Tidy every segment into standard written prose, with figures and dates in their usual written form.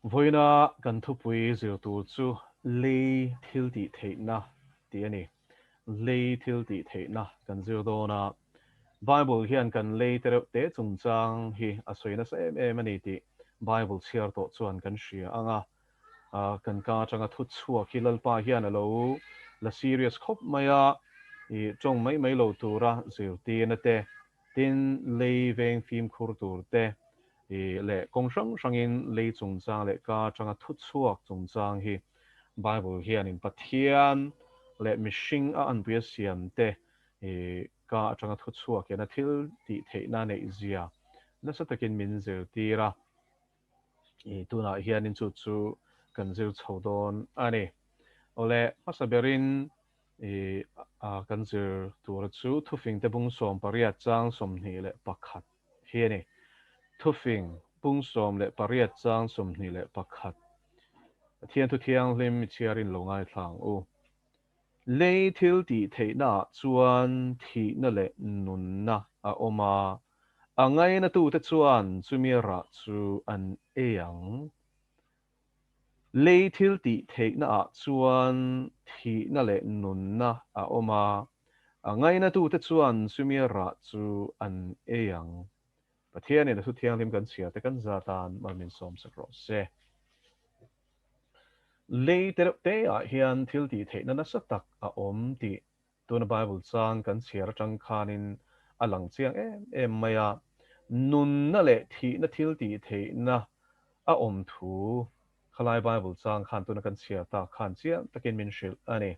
Vawiina kan thupui zir tur chu lei thil tih theihna tih a ni. Lei thil tih theihna kan zir dawn a, Bible hian kan lei te reuh te chungchang hi a sawi nasa em em a ni tih Bible chhiar tawh chuan kan hria ang a. Kan ka atanga thu chhuak hi Lalpa hian a lo la serious khawp mai a, i tawng mai mai lo tura zirtirna te, tin lei veng fimkhur tur te, i leh kawng hrang hrangin lei chungchang leh ka atanga thu chhuak chungchang hi Bible hianin Pathian leh mihring a anpui a siam te i ka atanga thu chhuak hian a thil tih theihna neih zia nasa takin min zirtir a. I tunah hianin chu chu kan zir chho dawn a ni. Awle, hmasa berin i kan zir tura chu thufing te bung 18 chang 21 hi a ni. Thufing bung 18 chang 21. Pathian thu thianghlim i chhiarin lo ngaithla ang u. Lei thil tih theihnaah chuan thihna leh nunna a awm a, a ngainatute chuan chumi rah chu an ei ang. Lei thil tih theihnaah chuan thihna leh nunna a awm a, a ngainatute chuan chumi rah chu an ei ang. Pathianin a thu thianghlim kan chhiar te kan za tan mal min sawm sak rawh se. Lei te reuh te ah hian thil tih theihna nasa tak a awm tih tuna Bible chang kan chhiar atang khanin a lang chiang em em mai a. Nunna leh thihna thil tih theihna a awm thu Khalai Bible chang khan tuna kan chhiar tak khan chiang takin min hrilh a ni.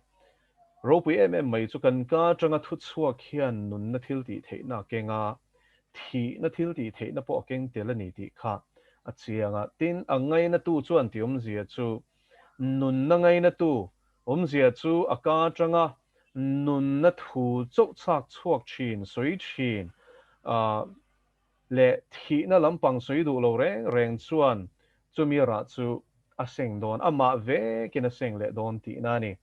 Ropui em em mai chu kan ka atanga thu chhuak hian nunna thil tih theihna a keng a, thihna thil tih theihna pawh a keng tel a ni tih kha a chiang a. Tin, a ngainatu chuan tih awmzia chu nunna ngainatu awmzia chu a ka atanga nunna thu chauh chhak chhuak thin, sawi thin, leh thihna lampang sawi duh lo reng reng chuan chumi rah chu a seng dawn, amah vekin a seng leh dawn tihna a ni.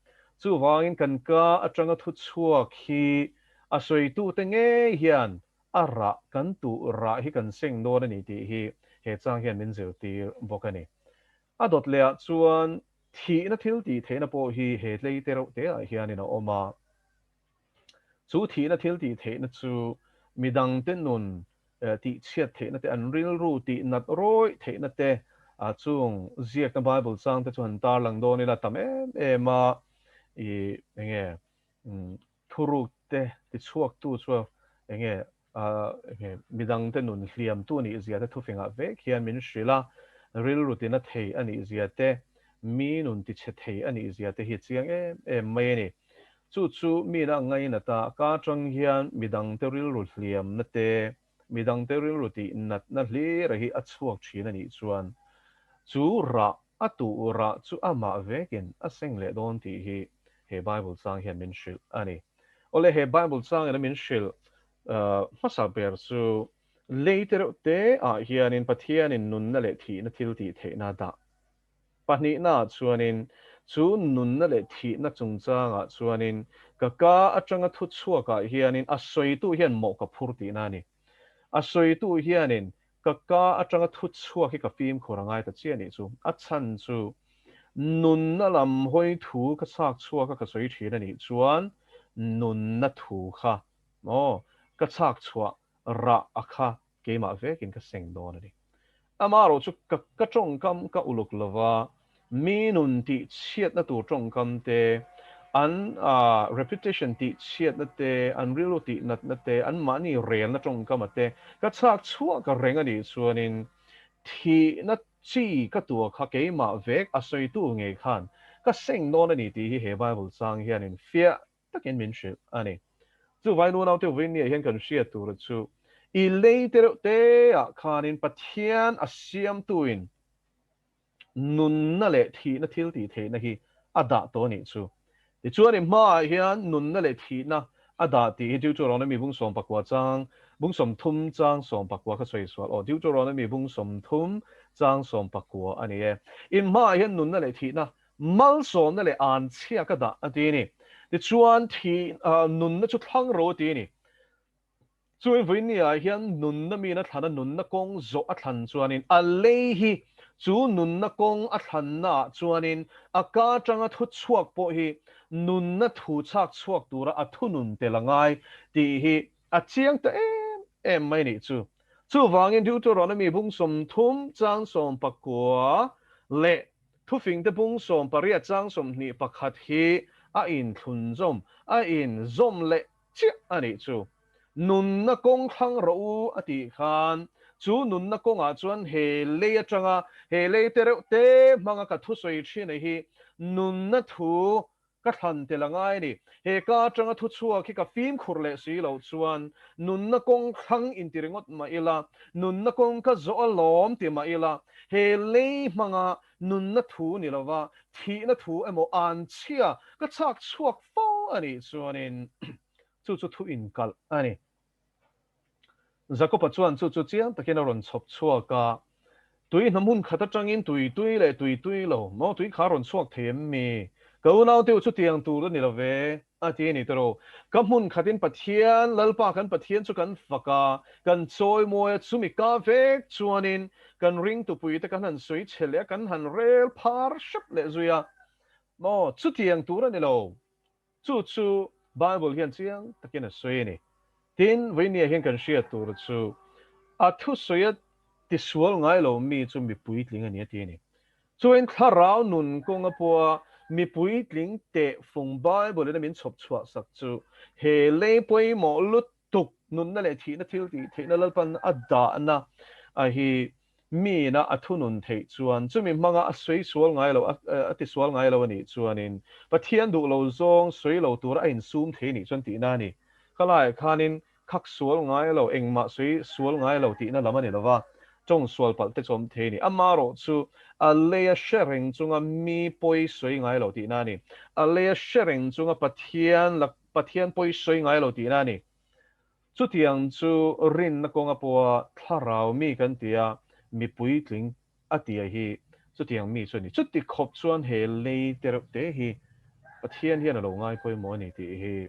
Chuvangin kan ka atanga thu chhuak hi a sawitute ngei hian a rah kan tuh rah hi kan seng dawn a ni tih hi he chang hian min zirtir bawk a ni. A dawt lehah chuan thihna thil tih theihna pawh hi he tlei te reuh teah hianin a awm a. Chu thihna thil tih theihna chu midangte nun tihchhiat theihna te, an rilru tih nat rawih theihna te chung ziakna Bible chang te chu han tarlang dawn ila tam em em a, i enge thuruk te tichhuaktu chu enge Enge midangte nun hliamtu a nih zia te thufingah vek hian min hrilh a, rilru tina thei a nih zia te, mi nun tichhe thei a nih zia te hi a chiang em em mai a ni. Chu chu mina ngainat a, ka atang hian midangte rilru hliamna te, midangte rilru tih natna hlira hi a chhuak thin a nih chuan chu rah a tuh rah chu amah vekin a seng leh dawn tih hi he Bible chang hian min hrilh a ni. Awle he Bible changin a min hrilh hmasa ber chu lei te reuh te ah hianin Pathianin nunna leh thihna thil tih theihna a dah. Pahnihna ah chuanin chu nunna leh thihna chungchang ah chuanin ka ka atanga thu chhuak ah hianin a sawitu hian mawh ka phur tihna a ni. A sawitu hianin Ka ka atanga thu chhuak hi ka fimkhur a ngai ta chiah anih chu. A chhan chu nunna lam hawi thu ka chhak chhuak a ka sawi thin anih chuan nunna thu kha maw ka chhak chhuah rah a kha keimah vekin ka seng dawn a ni. Amaherawh chu ka ka tawngkam ka uluk lova Mi nun tih chhiatna tur tawngkam te, an reputation tih chhiatna te, an rilru tih natna te, an mahni relna tawngkama te ka chhak chhuak reng a nih chuanin thihna chi ka tua kha keimah vek a sawitu ngei khan ka seng dawn a ni tih hi he Bible chang hianin fiah takin min hrilh a ni. Chuvai nunaute Uvinnia hian kan hriat tura chu i lei te reuh te ah khanin Pathian a siamtuin Nunna leh thihna thil tih theihna hi a dah tawh a nih chu. Tichuan i hmaah hian nunna leh thihna a dah tih hi Deuteronomy bung 19 chang, bung 30 chang 19 kha sawi sual aw, Deuteronomy bung 30 chang 19 a ni e. In hmaah hian nunna leh thihna, malsawmna leh anchhia ka dah a ti a ni. Tichuan thih, nunna chu thlang ro a ti a ni. Chuin vawiinniah hian nunna min a thlan a, nunna kawng zawh a thlan chuanin a lei hi Chu nunna kawng a thlannaah chuanin a ka atanga thu chhuak pawh hi nunna thu chhak chhuak tura a thunun tel a ngai tih hi a chiang ta em em mai nih chu. Chuvangin Deuteronomy bung 30 chang 19 leh Thufingte bung 18 chang 21 hi a inthlunzawm, a inzawm leh chiah a nih chu. Nunna kawng thlang rawh u a tih khan chu nunna kawngah chuan he lei atanga he lei te reuh te hmanga ka thusawi thin a hi nunna thu ka thlan tel a ngai a ni. He ka atanga thu chhuak hi ka fimkhur leh si loh chuan nunna kawng thlang inti ringawt mah ila, nunna kawng ka zawh alawm ti mah ila, he lei hmanga nunna thu ni lova thihna thu emaw anchhia ka chhak chhuak fo a nih chuanin chu chu thu inkalh a ni. Jakob-a chuan chu chu chiang takin a rawn chhawp chhuak a, Tui hna hmun khat atangin tui tui leh tui tui lo maw tui kha a rawn chhuak thei em mi? Ka unaute u chutiang tur a ni lo ve, a ti a ni tawh. Ka hmun khatin Pathian, Lalpa kan Pathian chu kan fak a, kan chawimawi a, chumi ka vek chuanin kan ringtupuite kan han sawi chhe leh a, kan han rel phar hrep leh zui a maw? Chutiang tur a ni lo. Chu chu Bible hian chiang takin a sawi a ni. Tin, vawinia hian kan hriat tur chu a thusawi a tisual ngai lo mi chu mi puitling a ni a ti a ni. Chuan thlarau nun kawnga pawha mi puitling teh fung Bible in a min chhawp chhuah sak chu he lei pawimawh lutuk nunna leh thihna thil tih theihna Lalpan a dahna a hi Miin-a a thunun theih chuan chumi hmanga a sawi sual ngai lo, a ti sual ngai lo a nih chuanin Pathian duh lo zawng sawi lo tura a insum thei nih chuan tihna a ni. Kha laiah khanin khak sual ngai lo, engmah sawi sual ngai lo tihna lam a ni lo va, tawng sual palh te chu awm thei a ni. Amaherawh chu a leia hre reng chunga mi pawi sawi ngai lo tihna a ni. A leia hre reng chunga Pathian Pathian pawi sawi ngai lo tihna a ni. Chutiang chu rinna kawnga pawha thlarau mi kan ti a, mi puitling a tia hi chutiang mi chu a ni. Chuti khawp chuan he lei te reuh te hi Pathian hian a lo ngai pawimawh a ni tih hi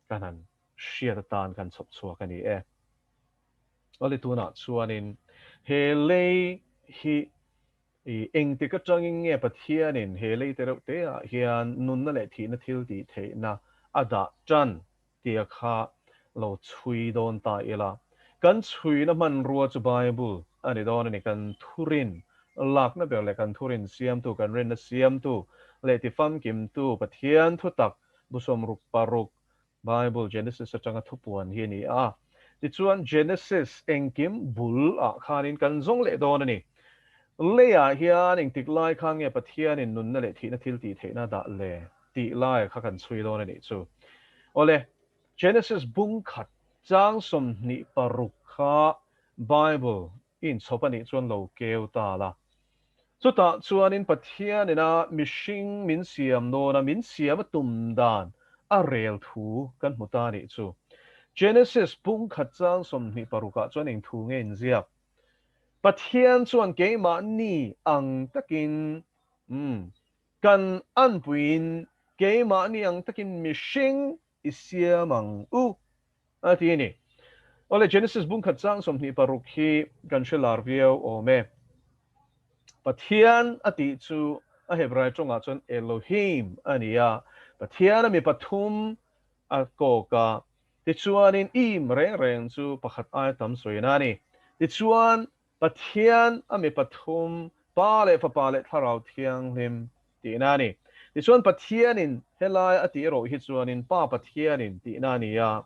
kan han hriat atan kan chhawp chhuak a ni e. Awle tunah chuanin he lei hi engtik atangin nge Pathianin he lei te reuh te ah hian nunna leh thihna thil tih theihna a dah tan tia kha lo chhui dawn ta ila, kan chhuina hmanrua chu Bible a ni dawn a ni. Kan thurin lakna ber leh kan thurin siamtu, kan rinna siamtu leh tifamkimtu Pathian thutak bu 66 Bible Genesis atanga thupuan hi a ni a. Tichuan Genesis engkim bul ah khanin kan zawng leh dawn a ni. Leiah hian engtik lai khan nge Pathianin nunna leh thihna thil tih theihna dah le? Tih lai kha kan chhui dawn a nih chu. Awle, Genesis bung khat chang 26 kha Bible i inchhawp a nih chuan lo keu ta la. Chutah chuanin Pathian ina mihring min siam dawn a, min siam a tum dan a rel thu kan hmu ta a nih chu. Genesis bung khat chang 26 ah chuan eng thu nge inziak? Pathian chuan keimahni ang takin, umm, Kan anpuiin keimahni ang takin mihring i siam ang u, a ti a ni. Awle, Genesis bung khat chang 26 hi kan hre lar viau awm e. Pathian a tih chu a Hebrai tawngah chuan Elohim a ni a, Pathian a mi pathum a kawk a, tichuanin im reng reng chu pakhat aia tam sawina a ni. Tichuan, Pathian a mi pathum, Pa leh Fapa leh Thlarau Thianghlim tihna a ni. Tichuan Pathianin helai a tih erawh hi chuanin Pa Pathianin tihna a ni a,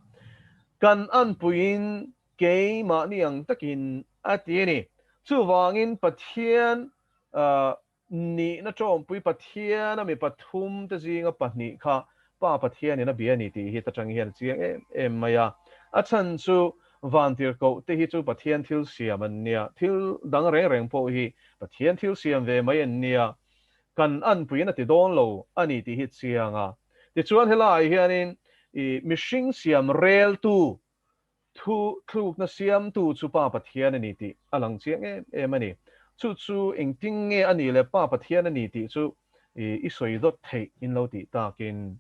kan anpuiin keimahni ang takin a ti a ni. Chuvangin Pathian Nihna ṭawmpui Pathian a mi pathum te zinga pahnih kha Pa Pathianin a bia a ni tih hi ta ṭang hian a chiang em em mai a. A chhan chu vantirhkoh te hi chu Pathian thil siam an nia, thil dang reng reng pawh hi Pathian thil siam ve mai an nia, kan anpuiin a ti dawn lo a ni tih hi a chiang a. Tichuan helaiah hianin i mihring siam reltu Thu thlukna siamtu chu Pa Pathian a ni tih a lang chiang em em a ni. Chu chu engtin nge a nih leh Pa Pathian a ni tih chu i sawi dawt theih in lo tih takin.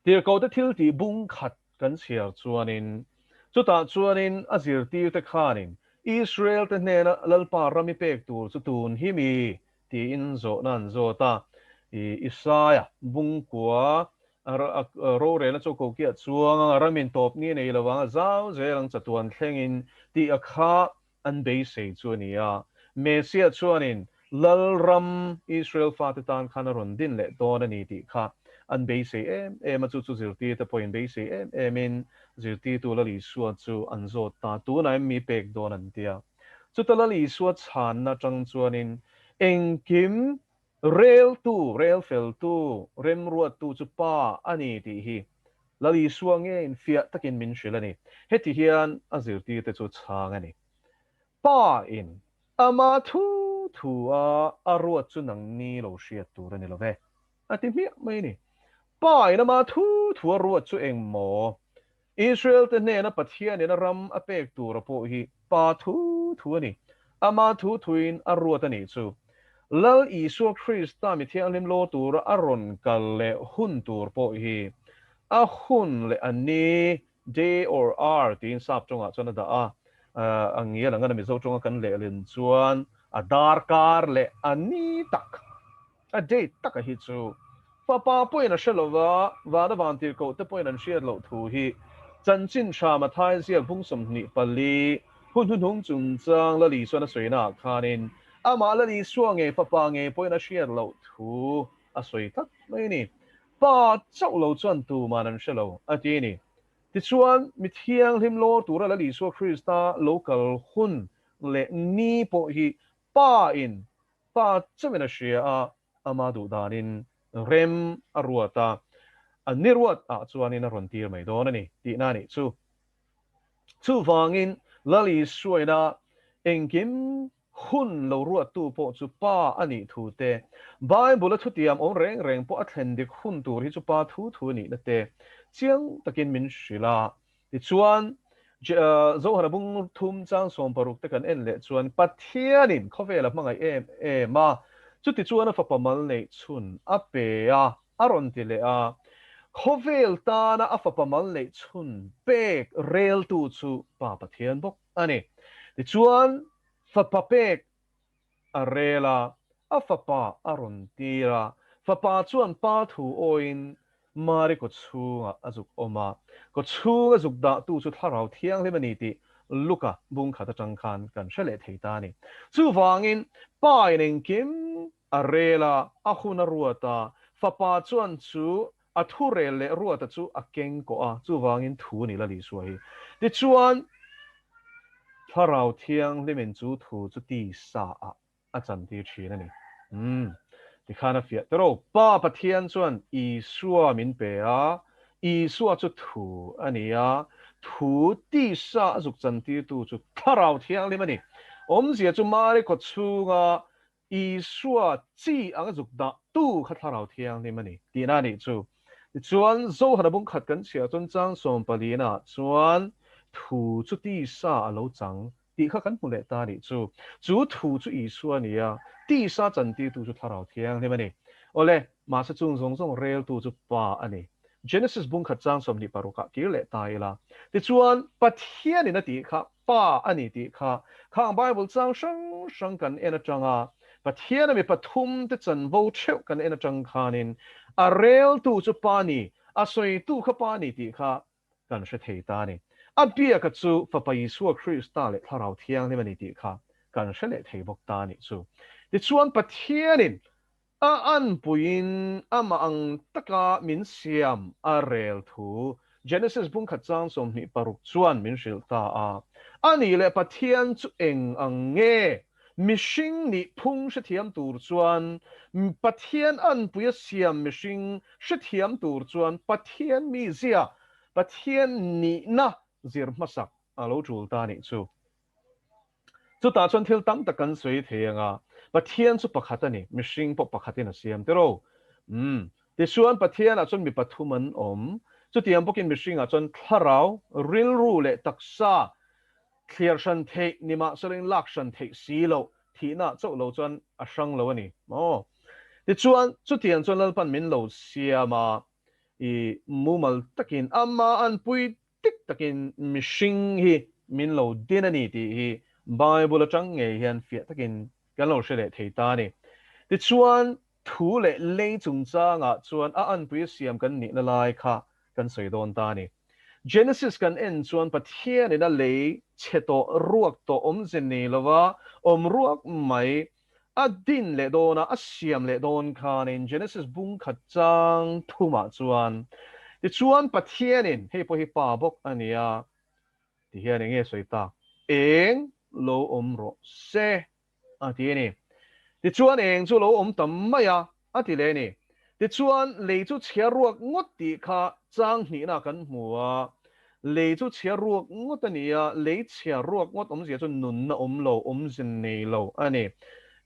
Tirhkohte thil tih bung khat kan chhiar chuanin chutah chuanin a zirtirte khanin. Israel te hnena Lalpa ram i pek tur chu tun hi mi? tiin zawhna an zawt a. Isaia bungkua rorelna chu kokiah chuang anga ramin tawp ni nei lo ang a zau zel ang chatuan thlengin tih a kha an beisei chu a ni a. Messiah chuanin Lalram Israel fate tan khan a rawn din leh dawn a ni tih kha an beisei em em a, chu chu zirtirte pawhin beisei em emin zirtirtu Lal Isua chu an zawt ta, tunah em mi pek dawn an ti a. Chuta Lal Isua chhanna atang chuanin engkim reltu, relfeltu, remruattu chu Pa a ni tih hi Lal Isua ngeiin fiah takin min hrilh a ni. Heti hian a zirtirte chu chhang a ni. Pa in ama thu thu a a ruat chu nang ni lo hriat tur a ni lo ve, a ti hmiah mai a ni. Pa in ama thu thu a ruat chu eng maw? Israel te hnena Pathian in a ram a pek tura pawh hi Pa thu thu a ni. Ama thu thuin a ruat a nih chu. Lal Isua Krista mi thianghlim law tura a rawn kal leh hun tur pawh hi a hun leh a ni Day or hour tiin sap tawngah chuan a dah a, a ngial ang a Mizo tawnga kan lehlin chuan a darkar leh a ni tak, a date taka hi chu fapa pawhin a hre lo va, vana vantirhkoh te pawhin an hriat loh thu hi chanchin tha Mathai ziak bung 24 hun hnuhnung chungchang Lali chuan a sawina ah khanin amah Lali Isua ngei fapa ngei pawhin a hriat loh thu a sawi tlat mai a ni. Pa chauh lo chuan tuman an hre lo, a ti a ni. Tichuan, mi thianghlim lawr tura Lal Isua Krista lo kal hun leh ni pawh hi Pa in, Pa chauhin a hria a, ama duh danin rem a ruat a, a ni ruat ah chuanin a rawn tir mai dawn a ni, tihna a nih chu. Chuvangin, Lal Isua ina engkim Hun lo ruattu pawh chu Pa a nih thu te, Bible-a thutiam awm reng reng pawh a thlen dik hun tur hi chu Pa thu thu a nihna te chiang takin min hrilh a. Tichuan, Zohana bung thum chang 60 te kan en leh chuan Pathianin khawvel a hmangaih em em a, chutichuan a fapa mal neih chhun a pe a, a rawn ti leh a. Khawvel tana a fapa mal neih chhun pek reltu chu Pa Pathian bawk a ni. Tichuan, fapa pek a rel a, a fapa a rawn tir a. Fapa chuan pa thu awiin Mari kawchhungah a zuk awm a. Kawchhunga zuk dahtu chu Thlarau Thianghlim a ni tih Luka bung khat atang khan kan hre leh thei ta a ni. Chuvangin, Pa in engkim a rel a, a hun a ruat a, fapa chuan chu A thu rel leh ruata chu a keng kawh a, chuvangin thu a ni la Isua hi. Tichuan, Thlarau Thianghlimin chu thu chu tisa ah a chantir thin a ni. Umm, tikhan a fiah tero. Pa Pathian chuan Isua min pe a, Isua chu thu a ni a, thu tisa a zuk chantirtu chu Thlarau Thianghlim a ni. Awmzia chu Mari kawchhunga Isua chi anga zuk dah tu kha Thlarau Thianghlim a ni tihna a nih chu. Tichuan, Zohana bung khat kan chhiah chuan chang sawmpalina chuan thu chu tisa a lo chang tih kha kan hmu leh ta a nih chu. Chu thu chu Isua a ni a, tisa chantirtu chu Thlarau Thianghlim a ni. Awle, mahse chung zawng zawng reltu chu Pa a ni. Genesis bung khat chang 26 ah kir leh ta ila. Tichuan, Pathianin a tih kha Pa a ni tih kha khang Bible chang hrang hrang kan en atanga Pathian a mi pathum te chanvo theuh kan en atang khanin a reltu chu Pa ni, a sawitu kha Pa ni tih kha kan hre thei ta a ni. A biaka chu Fapa Isua Krista leh Thlarau Thianghlim a ni tih kha kan hre leh thei bawk ta a nih chu. Tichuan Pathianin A anpuiin amah ang taka min siam a rel thu Genesis bung khat chang 26 chuan min hrilh ta a. A nih leh Pathian chu eng ang nge? Mihring nih phung hrethiam tur chuan Pathian anpuia siam mihring hrethiam tur chuan Pathian mizia, Pathian nihna zir hmasak a lo tul ta nih chu. Chutah chuan thil tam tak kan sawi thei ang a, Pathian chu pakhat a ni, mihring pawh pakhatin a siam tiraw? Umm. Tichuan Pathianah chuan mi pathum an awm, chutiang bawkin mihringah chuan thlarau, rilru leh taksa thliar hran theih nimahselain lak hran theih si loh, thihna chauh lo chuan a hrang lo a ni maw? Tichuan, chutiang chuan Lalpan min lo siam a, i mumal takin amah an pui Tik takin mihring hi min lo din a ni tih hi Bible atang ngei hian fiah takin kan lo hre leh thei ta a ni. Tichuan, thu leh lei chungchangah chuan a anpui siam kan nihna lai kha kan sawi dawn ta a ni. Genesis kan en chuan Pathianin a lei chhe tawh ruak tawh awmze nei lova awm ruak mai a din leh dawn a, a siam leh dawn khanin Genesis bung khat chang thumah chuan tichuan Pathianin, hei pawh hi pa bawk a ni a, ti hian eng nge sawi tak? Eng lo awm rawh se a ti a ni. Tichuan eng chu lo awm tam mai a, a ti leh a ni. Tichuan lei chu chhia ruak ngawt tih kha chang hnihna kan hmu a, lei chu chhia ruak ngawt a ni a, lei chhia ruak ngawt awmzia chu nunna awm lo, awmze nei lo a ni.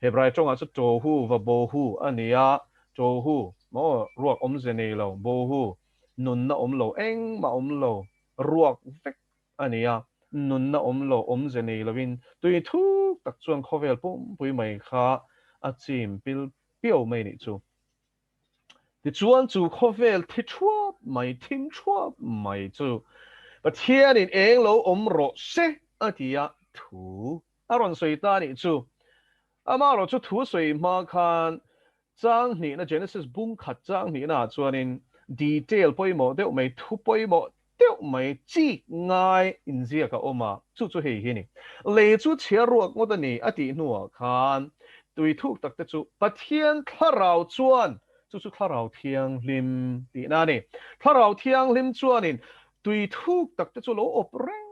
Hebrai tawngah chu tohu va bohu a ni a, tohu maw ruak awmze nei lo, bohu nunna awm lo, engmah awm lo, ruak vek a ni a, nunna awm lo, awmze nei loin tui thuk tak chuan khawvel pumpui mai kha a chim pil piau mai nih chu. Tichuan chu khawvel thi thuap mai, thim thuap mai chu Pathianin eng lo awm rawh se a ti a, thu a rawn sawi ta nih chu. Amaherawh chu thu sawi hma khan Chang hnihna Genesis bung khat chang hnihna ah chuanin detail pawimawh deuh mai, thu pawimawh deuh mai chik ngai inziak a awm a, chu chu hei hi a ni. Lei chu chhia ruak ngawt a ni a tih hnuah khan tui thuk tak te chu Pathian thlarau chuan, chu chu thlarau thianghlim tihna a ni, thlarau thianghlim chuanin tui thuk tak te chu lo awp reng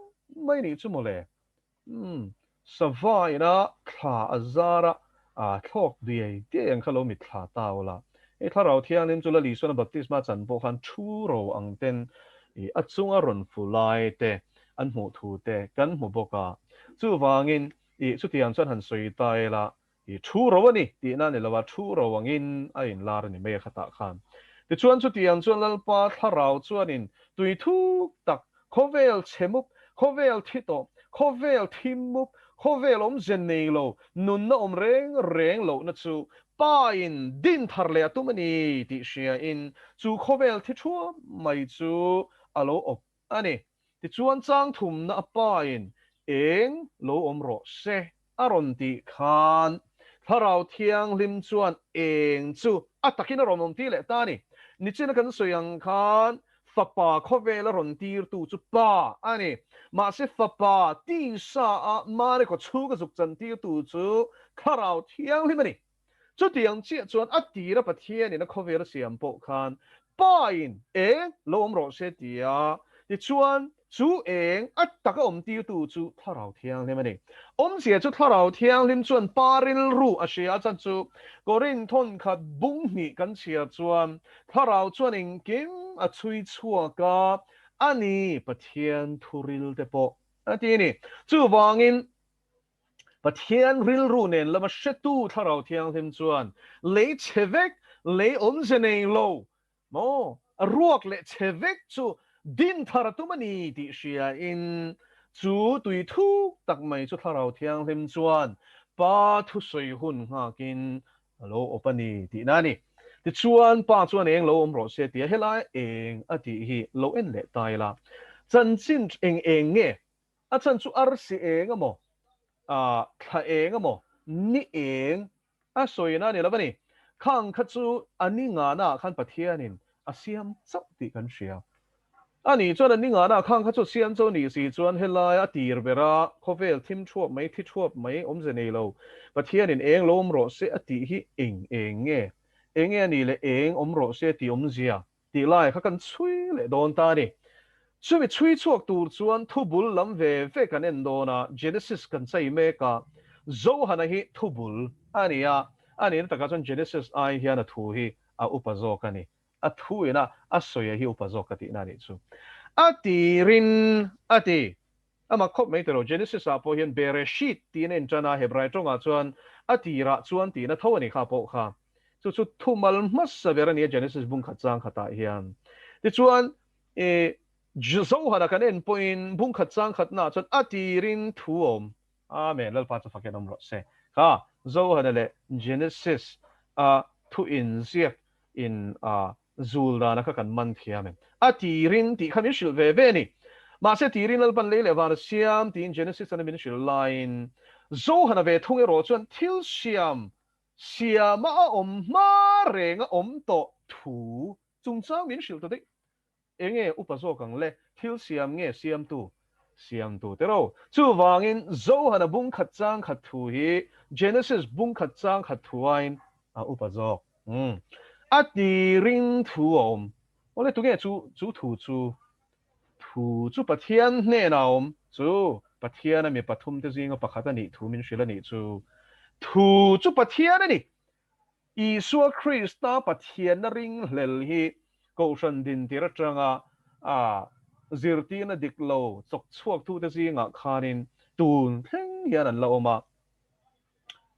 mai nih chu mawle. Umm, sava ina thla a zar a, a thlawk diai diai ang kha lo mit thla ta ula. Hei Thlarau Thianghlim chu Lal Isuana baptisma chan pawh khan thu ro ang ten i a chunga rawn fu lai te an hmuh thu te kan hmu bawk a. Chuvangin i chutiang chuan han sawi ta ila I thu ro a ni tihna a ni lo a, thu ro angin a inlar a ni mai a khatah khan. Tichuan chutiang chuan Lalpa thlarau chuanin tui thuk tak, khawvel chhe mup, khawvel thi tawh, khawvel thim mup, khawvel awmze nei lo, nunna awm reng reng lohna chu Pa in din thar leh a tum a ni tih hriain chu khawvel thi thuam mai chu a lo awp a ni. Tichuan chang thumna a pain eng lo awm rawh se a rawn tih khan Thlarau Thianghlim chuan eng chu a takin a rawn awm tir leh ta a ni. Nichina kan sawi ang khan Fapa khawvel a rawn tirtu chu Pa a ni. Mahse Fapa tisa a Mari kaw chhung a zuk chan tirtu chu Thlarau Thianghlim a ni. Chutiang chiah chuan a tira Pathianin a khawvel a siam pawh khan Pa-in eng lo awm rawh se tia tichuan chu eng a taka awm tirtu chu Thlarau Thianghlim a ni. Awmzia chu Thlarau Thianghlim chuan Pa rilru a hria a chan chu Korinth thawnkhat bung hnih kan chhiar chuan Thlarau chuan engkim a chhui chhuak a, a ni Pathian thuril te pawh a ti a ni. Chuvangin Pathian rilru nen lama hretu Thlarau Thianghlim chuan lei chhe vek, lei awmze nei lo maw, a ruak leh chhe vek chu din thar a tum a ni tih hriain chu tui thuk tak mai chu Thlarau Thianghlim chuan Pa thusawi hun nghakin a lo awp a ni tihna a ni. Tichuan Pa chuan eng lo awm rawh se tia helai eng a tih hi lo en leh ta ila, chanchin eng eng nge A chhan chu arsi eng emaw, thla eng emaw, ni eng a sawina a ni lo a ni. Khang kha chu a ni ngana khan Pathianin a siam chauh tih kan hria. A ni chuan a ni ngana khang kha chu siam chauh ni si chuan helai a tir bera khawvel thim thuap mai, thi thuap mai awmze nei lo Pathianin eng lo awm rawh se a tih hi eng eng nge? Eng nge a nih leh eng awm rawh se tih awmzia? Tih lai kha kan chhui leh dawn ta a ni. Chumi chhui chhuak tur chuan thu bul lam ve ve kan en dawn a, Genesis kan chei mek a, Johana hi thu bul a ni a, a nihna takah chuan Genesis ai hian a thu hi a upa zawk a ni. A thu ina a sawi a hi upa zawk ka tihna a nih chu. A tirin a ti. Amah khawp mai tilo, Genesis ah pawh hian Bereshit tiin a intan a, Hebrai tawngah chuan a tirah chuan tihna tho a ni kha pawh kha. Chu chu thumal hmasa ber a ni a Genesis bung khat chang khatah hian. Tichuan, i Zohana kan en pawhin bung khat chang khatnaah chuan a tirin thu awm. Amen, Lalpa chu fakin awm rawh se. Kha Zohana leh Genesis a thu inziak in a Zul dana kha kan man thiam em? A tirin tih kha min hrilh ve ve a ni. Mahse tirin Lalpan lei leh van a siam tiin Genesis an min hrilh laiin Johana ve thung erawh chuan thil siam siama a awm hma renga awm tawh thu chungchang min hrilh ta daih. Enge upa zawk ang le? Thil siam nge siamtu? Siamtu te ro. Chuvangin Johana bung khat chang khat thu hi Genesis bung khat chang khat thu aiin a upa zawk. Umm. A ti ring thu a awm. Awle tunge chu chu thu chu? Thu chu Pathian hnenah a awm. Chu Pathiana mi pathumte zinga pakhat a nih thu min hrilh a nih chu. Thu chu Pathian a ni. Isua Krista Pathianna ringhlel hi Kohhran dintir atanga a zirtirna dik lo chawk chhuaktute zingah khanin tun thleng hian an la awm a.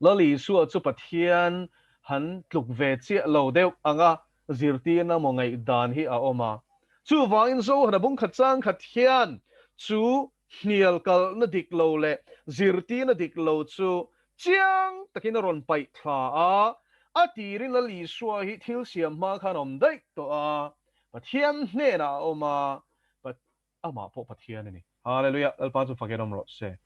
Lal Isua chu Pathian han tluk ve chiah lo deuh anga zirtirna maw ngaihdan hi a awm a. Chuvangin Zohana bungkhat changkhat hian chu hnial kalhna dik lo leh zirtirna dik lo chu chiang takin a rawn paih thla a, a tirin Lal Isua hi thil siam hma khan a awm daih tawh a, Pathian hnenah a awm a, amah pawh Pathian a ni. Hallelujah! Lalpa chu fakin awm rawh se.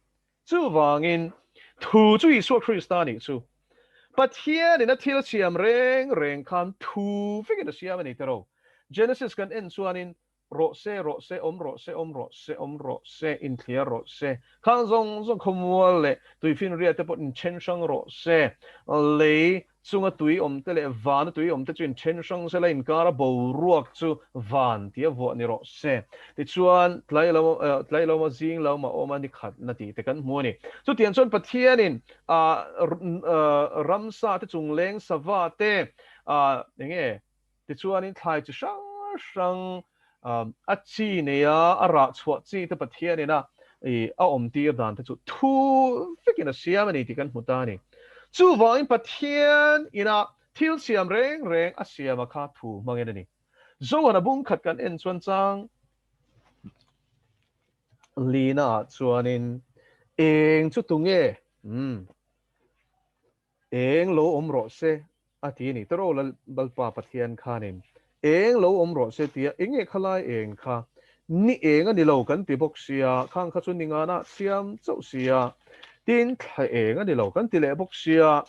Chuvangin, thu chu Isua Krista a nih chu. Pathianin a thil siam reng reng khan thu vekin a siam a ni tiraw? Genesis kan en chuanin Rawh se, rawh se, awm rawh se, awm rawh se, awm rawh se, inthliar rawh se. Khang zawng zawng khawmual leh tuifinriat te pawh inthen hrang rawh se. Lei chunga tui awm te leh vana tui awm te chu inthen hrang se la, inkara boruak chu van tia vuah ni rawh se. Tichuan, tlai lo, tlai lo maw, zing lo maw awm a ni khatna tih te kan hmu a ni. Chutiang chuan Pathianin ramsa te chungleng sava te, eng nge, Tichuanin thlai chi hrang hrang a chi neia a rah chhuah chi te Pathianin a a awm tir dan te chu thu vekin a siam a ni tih kan hmu ta a ni. Chuvangin Pathian ina thil siam reng reng a siama kha thu hmangin a ni. Zohana bung khat kan en chuan chang lina ah chuanin eng chu tunge? Umm. Eng lo awm rawh se a ti a ni. Tero Lalpa Pathian khanin eng lo awm rawh se tia eng nge khalai eng kha ni eng a ni lo kan ti bawk sia, khang kha chu ni ngana siam chauh sia, tin thla eng a ni lo kan ti leh bawk sia,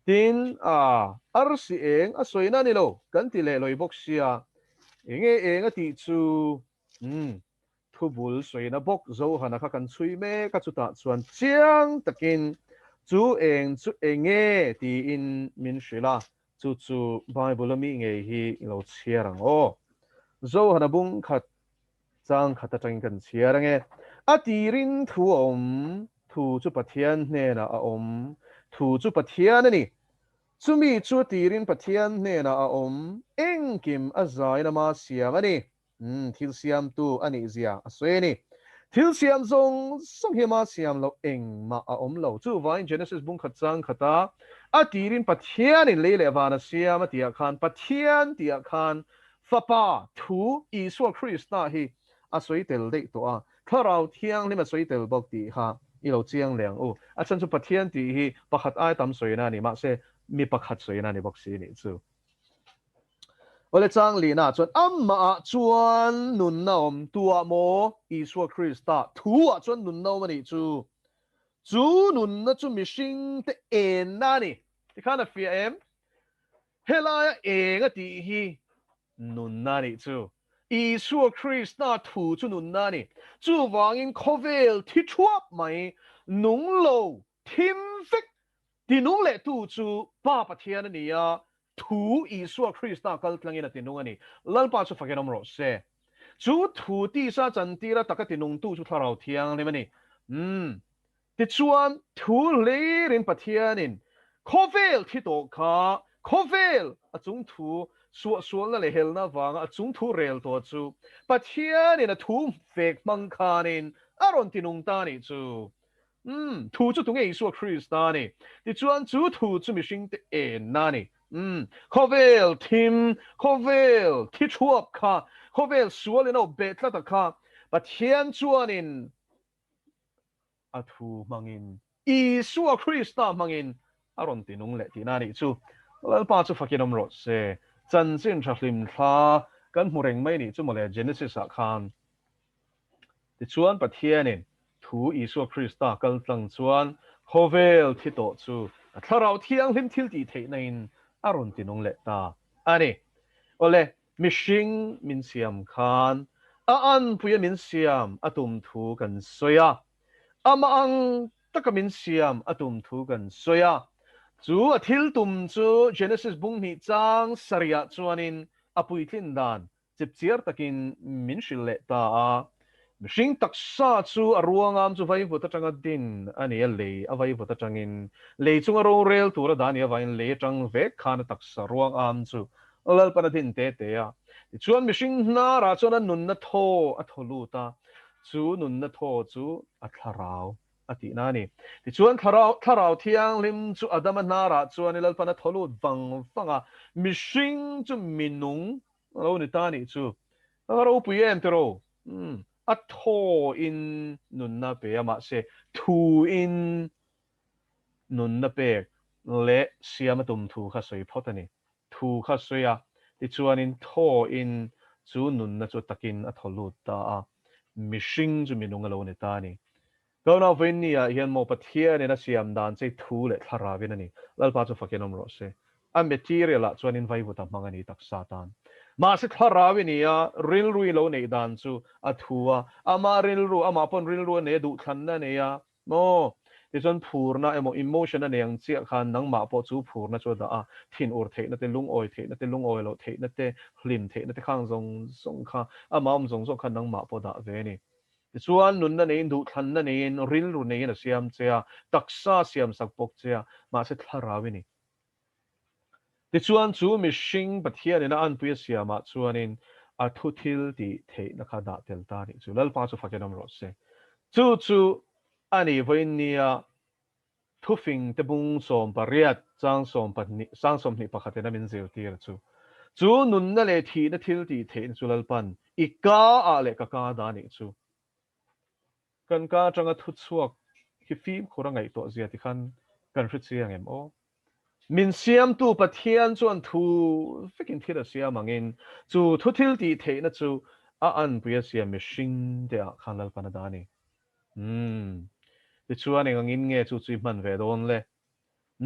tin a arsi eng a sawina a ni lo kan ti leh lawi bawk sia, eng nge eng a tih chu umm Thubul sawina bawk Zohana kha kan chhui mek a, chutah chuan chiang takin chu eng chu enge tiin min hrilh a, chu chu Bible a mi ngei hi i lo chhiar ang aw. Zohana bung khat chang khat atangin kan chhiar ange. A tirin thu a awm, thu chu Pathian hnenah a awm, thu chu Pathian a ni. Chumi chu a tirin Pathian hnenah a awm, engkim a zain ama siam a ni. Umm, thil siamtu a nih zia a sawi a ni. Thil siam zawng zawng hi ama siam loh engmah a awm lo. Chuvangin Genesis bung khat chang khata a tirin Pathianin lei leh van a siam a tihah khan Pathian tihah khan Fapa thu Isua Krista hi a sawi tel daih tawh a, Thlarau Thianghlim a sawi tel bawk tih kha i lo chiang leh ang u. A chhan chu Pathian tih hi pakhat ai tam sawina a ni, mahse mi pakhat sawina a ni bawk si nih chu. Awle chang lihna chuan amahah chuan nunna awm tuah maw? Isua Krista thuah chuan nunna awm a nih chu. Chu nunna chu mihringte enna a ni. Tikhan a fiah em? Helaia eng a tih hi nunna a nih chu. Isua Krista thu chu nunna a ni. Chuvangin khawvel thi thuap mai nung lo thim vek Tinung lehtu chu Pa Pathian a ni a, thu Isua Krista kal tlangin a tinung a ni. Lalpa chu fakin awm rawh se. Chu thu tisa chantira taka tinungtu chu Thlarau Thianghlim a ni. Umm. Tichuan, thu hlirin Pathianin khawvel thi tawh kha, khawvel a chung thu suahsualna leh helna avanga a chung thu rel tawh chu Pathianin a thu fek hmang khanin a rawn tinung ta a nih chu. Umm, thu chu tunge Isua Krista a ni. Tichuan chu thu chu mihringte enna a ni. Umm, khawvel thim, khawvel thi thuap kha, khawvel sual in a awp beh tlat a kha, Pathian chuanin a thu hmangin, Isua Krista hmangin a rawn ti nung leh tihna a nih chu. Lalpa chu fakin awm rawh se. Chanchin tha hlim thla kan hmu reng mai nih chu mawle Genesis ah khan. Tichuan Pathianin thu Isua Krista kal tlang chuan khawvel thi tawh chu a Thlarau Thianghlim thiltih theihna-in a rawn tinung leh ta a ni. Awle, mihring min siam khan a anpuia min siam a tum thu kan sawi a, amah ang taka min siam a tum thu kan sawi a. Chu a thil tum chu Genesis bung hnih chang sarihah chuanin a puitlin dan Chipchiar takin min hrilh leh ta a, mihring taksa chu a ruangam chu vaivut atanga din a ni a, lei a vaivut atangin lei chunga rorel tur a dah a nih avangin lei atang vek khan a taksa ruangam chu Lalpan a din te te a. Tichuan mihring hnarah chuan a nunna thaw a thaw lut a, chu nunna thaw chu a thlarau a tihna a ni. Tichuan thlarau thlarau thianghlim chu Adama hnarah chuan Lalpan a thaw lut vang vang a, mihring chu minung A lo ni ta nih chu. A ropui em tiraw? Umm, a thaw in nunna pe a, mahse thu in nunna pek leh siam a tum thu kha sawi phawt a ni. Thu kha sawi a, tichuanin thaw in chu nunna chu takin a thaw lut ta a, mihring chu minung a lo ni ta a ni. Tuna vawiin ah hian maw Pathianin a siam dan che thu leh thlarauin a ni. Lalpa chu fakin awm rawh se. A material ah chuanin vaivut a hmang a ni taksa tan. Mahse thlarau i ni a, rilru i lo neih dan chu a thu a, ama rilru, amah pawn rilru a nei a, duhthlanna a nei a, maw? Tichuan phurna emaw emotion a nei ang chiah khan nangmah pawh chu phurna chu a dah a, thinur theihna te, lungawi theihna te, lungawi loh theihna te, hlim theihna te khang zawng zawng kha, amah awm zawng zawng kha nangmah pawh dah ve a ni. Tichuan, nunna neiin, duhthlanna neiin, rilru neiin a siam che a, taksa a siamsak bawk che a, mahse thlarau i ni. Tichuan, chu mihring Pathianin a anpui a siamah chuanin a thu thil tih theihna kha dah tel ta a nih chu. Lalpa chu fakin awm rawh se. Chu chu a ni vawiin nia Thufing te bung 18 chang 12 sang 21 in a min zirtir chu. Chu nunna leh thihna thil tih theihna chu Lalpan i ka ah leh ka ka dah nih chu. Kan ka atanga thu chhuak hi fimkhur a ngaihtuah zia ti khan kan hre chiang em aw. Min siamtu Pathian chuan thu vekin thil a siam angin chu thu thil tih theihna chu a anpui a siam mihring te ah khan Lalpan a dah a ni. Umm. Tichuan eng angin nge chu chu i hman ve dawn le?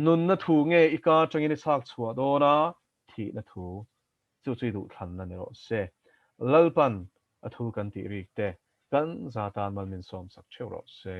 Nunna thu nge i ka atangin i chhak chhuah dawn a, thihna thu chu chu i duhthlanna ni rawh se. Lalpan a thu kan tih rik te kan za tan mal min sawmsak theuh rawh se.